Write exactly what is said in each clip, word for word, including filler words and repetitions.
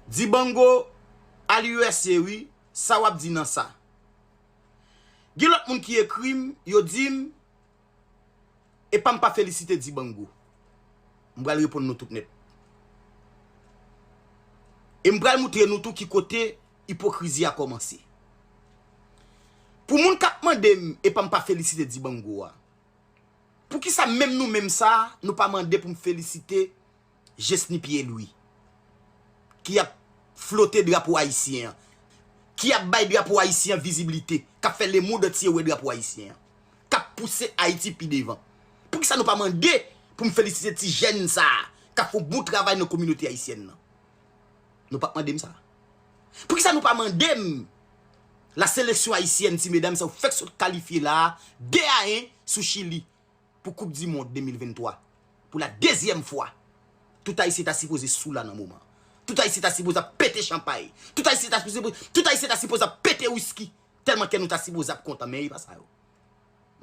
Dibango al U S A wi, sa w ap di nan sa? Gen lòt moun ki ekri m, yo di m, epa m pa felisite Dibango. M pral reponn nou tout nèt. E m pral moutre nou tou ki kote ipokrizi a kòmanse. Pou moun k ap mande m epa m pa felisite Dibango a, poukisa menm nou menm sa, nou pa mande pou m felisite Jesny Pierre Louis, ki ap flote drapo ayisyen an, ki ap bay drapo ayisyen an viziblite, k ap fè lemonn antye wè drapo ayisyen an, k ap pouse Ayiti pi devan? Poukisa nou pa mande pou m felisite ti jèn sa a k ap fè yon bon travay nan kominote ayisyèn nan? Nou p ap mande m sa. Poukisa nou pa mande m la seleksyon ayisyèn, ti medam sa yo fèk sot kalifye la a, de a en sou Chili pou Koup di Mond de mil venntwa, pou la dezyèm fwa? Tout Ayisyen ta sipoze sou la nan moman. Tout Ayisyen ta sipoze ap pete chanpay. Tout Ayisyen ta sipoze, tout Ayisyen ta sipoze ap pete wiski. Tèlman kè nou ta sipoze ap kontan, men e pa sa yo.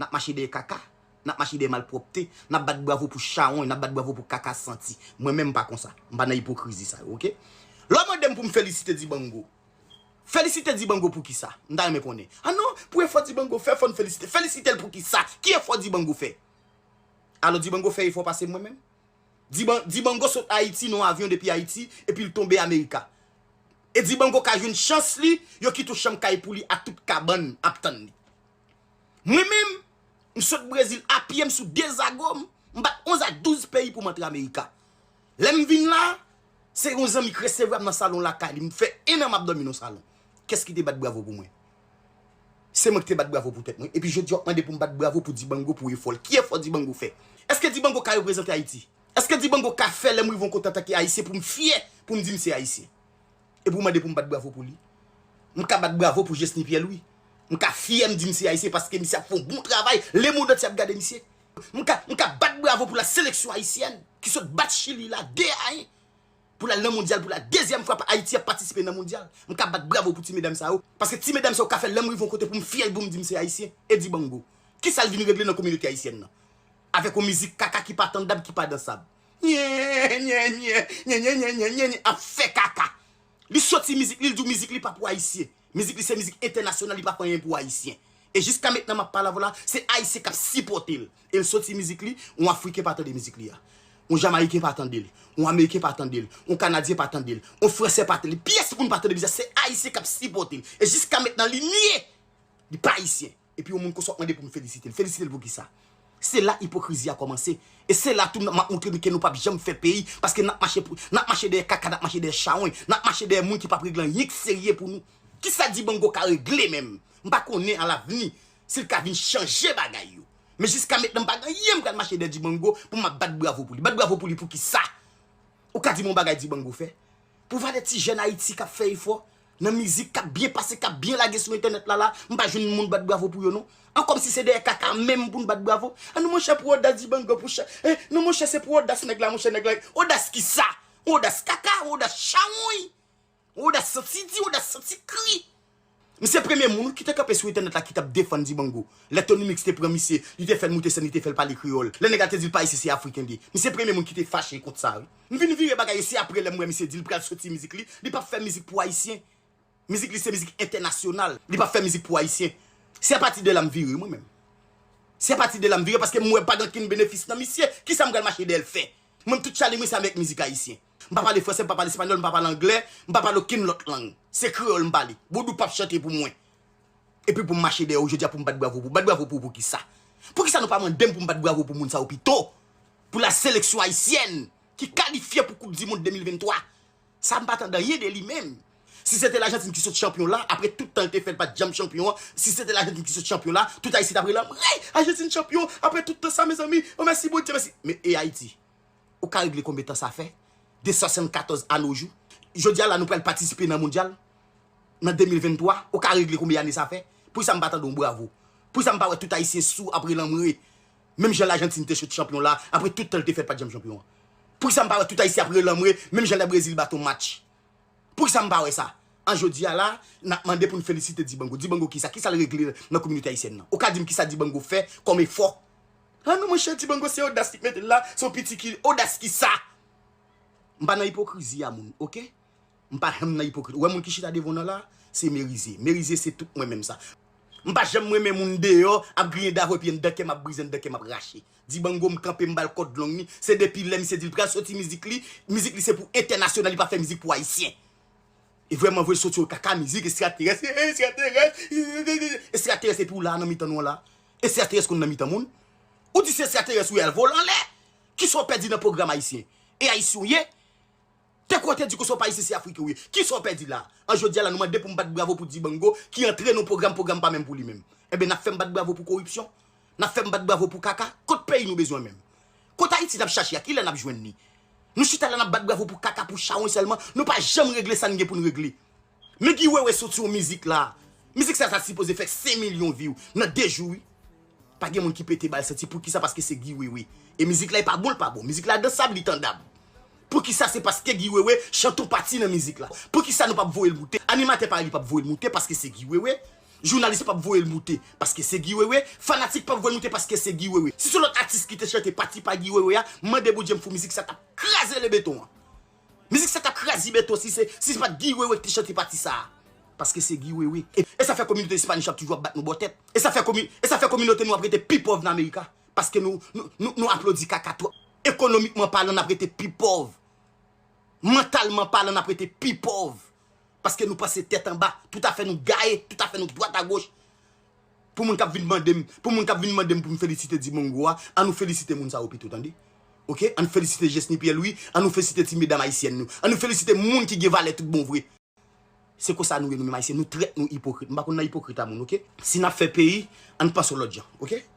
N ap mache dèyè kaka, n ap mache dèyè malpwòpte, n ap bat bravo pou chawony, n ap bat bravo pou kaka santi. Mwen menm m pa konsa. M pa nan ipokrizi sa yo, oke? Lè w mande m pou m felisite Dibango, felisite Dibango pou kisa? M ta renmen konnen. A non, pou efò Dibango fè, fò n felisite. Felisite l pou kisa? Ki efò Dibango fè? Alò Dibango fè efò pase mwen menm? Diban, Dibango sot Ayiti nan yon avyon depi Ayiti, epi l tonbe Amerika. E Dibango ka jwenn chans li, yo kite yon chanm kay pou li ak tout kabann ap tann li. Mwen menm, m sot Brezil a pye, m sou de zago, m, m bat onz a douz peyi pou m antre Amerika. Lè m vin la, se yon zanmi k resevwa m nan salon lakay li. M fè en an m ap dòmi nan salon. Kiyès ki te bat bravo pou mwen? Se mwen ki te bat bravo pou tèt mwen. Epi jodi a w ap mande pou m bat bravo pou Dibango pou efò l. Ki efò Dibango fè? Èske Dibango ka reprezante Ayiti? Èske Dibango ka fè lè m rive yon kote antanke Ayisyen pou m fyè, pou m di m se Ayisyen? Epi w mande pou m bat bravo pou li? M ka bat bravo pou Jesny Pierre Louis. M ka fyè m di m se Ayisyen paske misye ap fè yon bon travay. Lemonn antye ap gade misye. M ka, m ka bat bravo pou la seleksyon ayisyèn ki sot bat Chili la de a en. Pou l al nan mondyal pou la dezyèm fwa Ayiti ap patisipe nan mondyal. M ka bat bravo pou ti medam sa yo. Paske ti medam sa yo ka fè lè m rive yon kote pou m fyè pou m di m se Ayisyen. E Dibango? Kisa l vin regle nan kominote ayisyèn nan? Avèk yon mizik kaka ki pa tandab, ki pa dansab. Nye, nye, nye, ap fè kaka. Li soti mizik li, li di w mizik li pa pou Ayisyen. Mizik li se mizik entènasyonal, li pa fè anyen pou Ayisyen. E jiska mentnan m ap pale avè w la, se Ayisyen k ap sipòte l. E l soti mizik li, yon Afriken pa tande mizik li a. Yon Jamayiken pa tande l. Yon Ameriken pa tande l. Yon Kanadyen pa tande l. Yon Fransè pa tande l. Pyès moun pa tande mizik la, se Ayisyen k ap sipòte l. E jiska mentnan li nye. Li pa Ayisyen. Epi yon moun konsa w ap mande pou m felisite l. Felisite l pou kisa? Se la ipokrizi a kòmanse. E se la tou m ap montre nou ke nou p ap janm fè peyi, paske n ap mache pou, n ap mache dèyè kaka, n ap mache dèyè chawony, n ap mache dèyè moun ki p ap regle anyen k serye pou nou. Kisa Dibango ka regle menm? M pa konnen alavni si l ka vin chanje bagay yo. Men jiska mentnan m pa gen anyen m pral mache dèyè Dibango pou m ap bat bravo pou li. Bat bravo pou li pou kisa? Ou ka di m yon bagay Dibango fè? Pou valè ti jèn Ayiti k ap fè efò nan mizik, k ap byen pase, k ap byen lage sou entènèt la la, m pa jwenn moun bat bravo pou yo non. An kòmsi se dèyè kaka menm pou n bat bravo. An non monchè, pou odas Dibango, pou chè, eh, non monchè, se pou odas nèg la, monchè, nèg la. Odas kisa? Odas kaka, odas chawony. Odas santi di, odas santi kri. Misye premye moun ki te kanpe sou entènèt la ki t ap defann Dibango. Lè Tony Mix te pran misye, li te fè l moute sèn, li te fè l pale kreyòl. Lè nèg la te di l pa ayisyen, se afriken li ye. Misye premye moun ki te fache kont sa, wi. M vin vire bagay yo, se apre lè m wè misye di l pral soti mizik li, li p ap fè mizik pou ayisyen. Mizik li se mizik entènasyonal. Li p ap fè mizik pou ayisyen. Se apati de la m vire, mwen menm. Se apati de la m vire paske m wè pa gen okenn benefis nan misye. Kisa m pral mache dèyè l fè? Mwen, tout chale mwen se avèk mizik ayisyen. M pa pale fransè, m pa pale espanyòl, m pa pale anglè, m pa pale okenn lòt lang. Se kreyòl m pale. Vodou p ap chante pou mwen. Epi pou m mache dèyè w jodi a pou m bat bravo pou, bat bravo pou, pou kisa? Pou kisa nou pa mande m pou m bat bravo pou moun sa yo pito? Pou la seleksyon ayisyèn ki kalifye pou Koup di Mond de mil venntwa. Sa m pa tande anyen de li menm. Si se te Lajantin ki sot chanpyon la, apre tout tan l te fè l pa t janm chanpyon an, si se te Lajantin ki sot chanpyon la, tout Ayisyen t ap rele anmwey, Ajantin chanpyon, apre tout tan sa, mezanmi, o mèsi Bondye, mèsi. Men e Ayiti? Ou ka regle konbyen tan sa fè? De swasannkatorz a nos jours. Jodi a la nou pral patisipe nan mondyal. Nan de mil venntwa, ou ka regle konbyen ane sa fè? Poukisa m pa tande yon bravo? Poukisa m pa wè tout Ayisyen sou ap rele anmwey? Menm jan Lajantin te sot chanpyon la, apre tout tan l te fè l pa t janm chanpyon an. Poukisa m pa wè tout Ayisyen ap rele anmwey, menm jan lè Brezil bat yon match? Poukisa m pa wè sa? An jodi a la, n ap mande pou n felisite Dibango. Dibango kisa? Kisa l regle nan kominote ayisyèn nan? Ou ka di m kisa Dibango fè kòm efò? A non monchè, Dibango se odas ki mete l la, se yon piti ki odas kisa? M pa nan ipokrizi a moun, oke? M pa janm nan ipokrit. Ou wè moun ki chita devan w nan la, se Merize. Merize se tout mwen menm sa. M pa janm renmen moun deyò ap griyen davo epi anndan kè m ap brize, anndan kè m ap rache. Dibango, m kanpe, m ba l kòd long li. Se depi lè misye di l pral soti mizik li, mizik li se pou entènasyonal, li pa fè mizik pou ayisyen. E vrèman vre, l soti yon kaka mizik, estraterès, estraterès, estraterès, epi w la nan mitan nou an la. Estraterès konn nan mitan moun. Ou di se estraterès ou ye, al vole anlè. Kisa w pèdi nan pwogram ayisyen? E ayisyen w ye? Te kwè w te di konsa w pa ayisyen, se Afriken w ye. Kisa w pèdi la? An jodi a la, nou mande pou m bat bravo pou Dibango, ki antre nan pwogram, pwogram pa menm pou li menm. Enben, n ap fè m bat bravo pou koripsyon? N ap fè m bat bravo pou kaka? Kot peyi nou bezwen menm? Kot Ayiti n ap chache a? Kilè n ap jwenn li? Nou chita la, n ap bat bravo pou kaka, pou chawony sèlman. Nou pa janm regle sa n gen pou n regle. Men Guy Wewe soti yon mizik la. Mizik sa, sa sipoze fè senk milyon view nan de jou, wi. Pa gen moun ki pete bal santi. Poukisa? Paske se Guy Wewe. E mizik la, e pa bon, l pa bon. Mizik la dan sab, li tandab. Poukisa? Se paske Guy Wewe chante yon pati nan mizik la. Poukisa nou p ap voye l moute? Animatè pa li p ap voye l moute paske se Guy Wewe. Jounalis p ap voye l moute paske se Guy Wewe. Fanatik p ap voye l moute paske se Guy Wewe. Si se lòt atis ki te chante pati pa Guy Wewe a, mande Bondye m fou, mizik sa t ap kraze le beton an. Mizik sa t ap kraze beton si se, si se pa t Guy Wewe ki te chante pati sa a. Paske se Guy Wewe. E, e sa fè kominote Espanish ap toujou ap bat nou bò tèt. E sa fè komi-, e sa fè kominote nou ap rete pi pòv nan Amerika. Paske nou, nou, nou, nou aplodi kaka twòp. Ekonomikman palan, n ap rete pi pòv. Mantalman palan, n ap rete pi pòv. Paske nou panse tèt anba. Toutafè nou gaye, toutafè nou dwat agoch. Pou moun k ap vin mande m, pou moun k ap vin mande m pou m felisite Dibango a, ann nou felisite moun sa yo pito, tande. Oke? Ann felisite Jesny Pierre Louis, ann nou felisite ti medam ayisyèn nou. Ann nou felisite moun ki gen valè tout bon vre. Se konsa nou ye, nou menm ayisyen, nou trèt, nou ipokrit. M pa konn nan ipokrit a moun, oke? Si n ap fè peyi, ann panse yon lòt jan, oke?